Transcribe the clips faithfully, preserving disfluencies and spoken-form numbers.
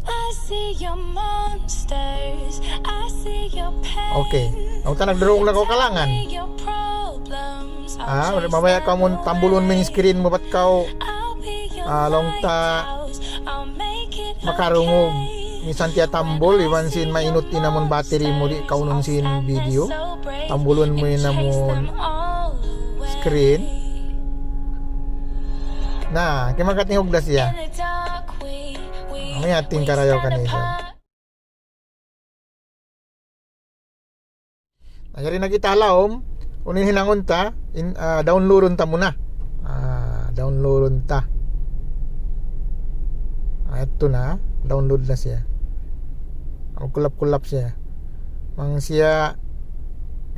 I see your monsters, I see your pain. Okay. Laung ta nagdurung na kaw kalangan. I see your problems. Ah, mabaya' kaw amun tambulun mu in screen mu bat kaw, ah, laung ta makarungug. Misan tiyatambul, iban sin mainut in amun battery mu, di' kaunun sin video. Tambulun mu in amun screen. Na, kaya makatingog da siya. Amu yan in karayaw kaniya. Na, yari na kita ha lawm, unu in hinangun ta, in, ah, downloadun ta muna. Ah, downloadun ta. Ah, ito na, download na siya. Magkulap-kulap siya. Bang siya,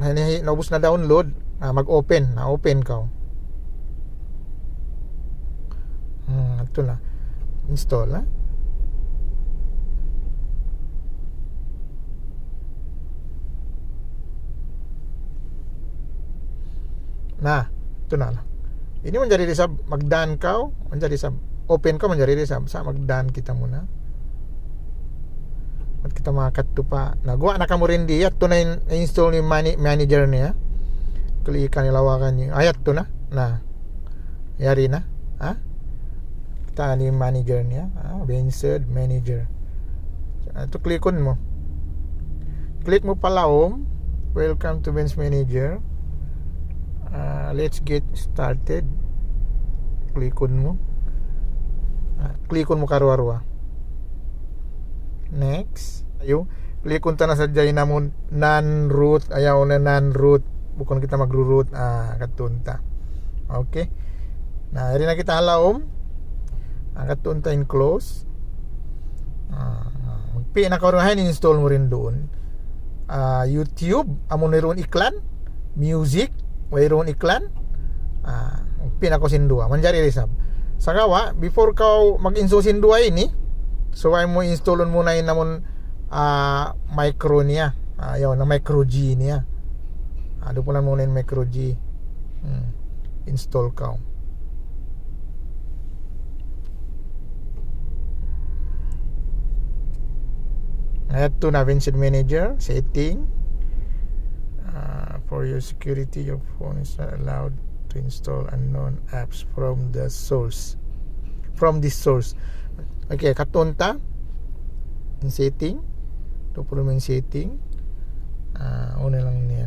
na, na, naubus na download, ah, mag-open, na open kaw. Hmm, ito na. Install, ha? Na, ito na. Ini manjari da isab, mag-done kaw, manjari da isab, open kaw, manjari da isab, sa' mag-done kita muna. Bat kita makadtu pa. Na, guwa' na kamu rin diya, ito na in, install in mani-, manager niya. Click-an niyu, lawagan niyu. Ayat to na. Na. Yari na. Ha? Kita' in manager niya. Ha? Vanced Manager. Ito, click-un mu. Click mu pa lawm. Welcome to Vanced Manager. Ah, let's get started. Click-un mu. Ah, click-un mu karuwa-ruwa. Next. Ayu. Click-un ta na sadja in amun non-root. Ayaw na non-root. Bukun kita magru-root. Ah, kadtuun ta. Okay. Na, yari na kita ha lawm. Ah, kadtuun ta in close. Ah, magpi' na kaw rin, install mu rin duun. Ah, YouTube, amun wayruun iklan, music, wayruun iklan. Ah, magpi' na kaw sin duwa. Manjari da isab. Sagawa', before kaw mag-install sin duwa ini, subay mu installun muna in amun, ah, micro niya. Ah, yaun na micro G niya. Ah, dupunan mu na in micro G. Hmm. Install kaw. Ayan to na, Vanced Manager, setting. Ah, for your security, your phone is not allowed to install unknown apps from the source. From this source. Okay, kadtuun ta. In setting. Ito po naman setting. Ah, una lang niya.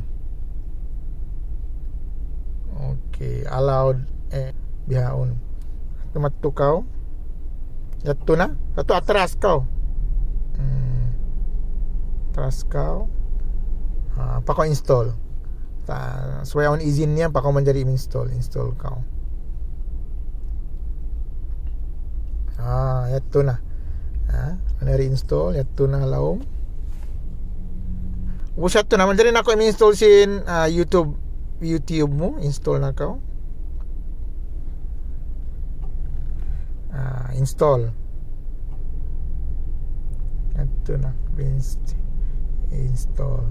Okay, allowed, eh, bihaun. Tumattu kaw. Yadtu na. Yadtu atras kaw. Hmm. Atras kaw. Ah, pa kaw install. Ta, subay awn izin niya, pa kaw manjari install. Install kaw. Ah, yadtu na. Ah, manjari install, yadtu na ha lawm. Ubus yadtu na, manjari na kaw install sin, ah, YouTube, YouTube mu, install na kaw. Ah, install. Yadtu na, inst-, install.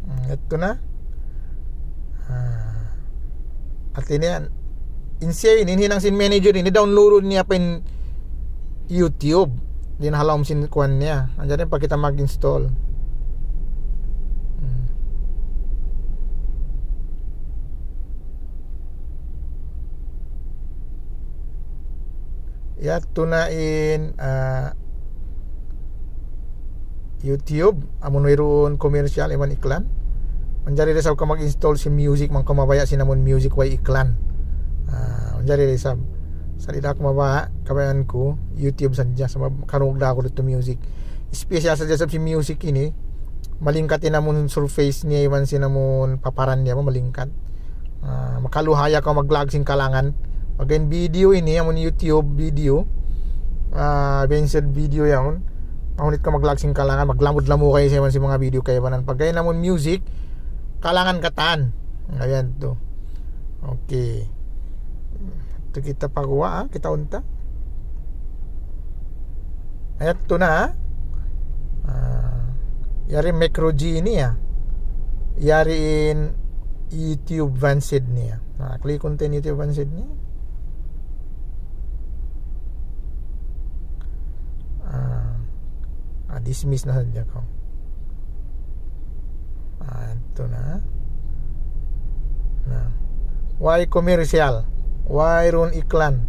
Hmm, yadtu na. Ah. Hati niya, in siya ini, in hinang sin manager ini, downloadun niya pa in YouTube. Di' na ha lawm sin kuwan niya. Manjari pa kita mag-install. Hmm. Yadtu na in, ah, YouTube, amun wayruun commercial iban iklan. Manjari da isab kaw mag-install sin music, bang kaw mabaya' sin amun music way iklan. Ah, manjari da isab. Sa' di' da aku mabaya', kabayaan ku YouTube sadja, sabab karungug da aku didtu music. Special sadja isab sin music ini, malingkat in amun surface niya iban sin amun paparan niya, malingkat. Ah, makaluhaya kaw maglag sin kalangan. Pag in video ini, amun YouTube video, ah, Vanced video yaun. Mahunit kaw maglag sin kalangan, maglamud-lamud kaw sa iban sin manga video kaibanan. Pag in amun music, kalangan katan. Ayan to. Okay. Ito kita pa guwa', ah, kitaun ta. Ayan to na, ah. Ah, yari micro G ini ya. Yari in YouTube Vanced niya. Na, click-un ta in YouTube Vanced niya. Dismiss na sadja kaw. Ah, ito na. Na. Way commercial. Wayruun iklan.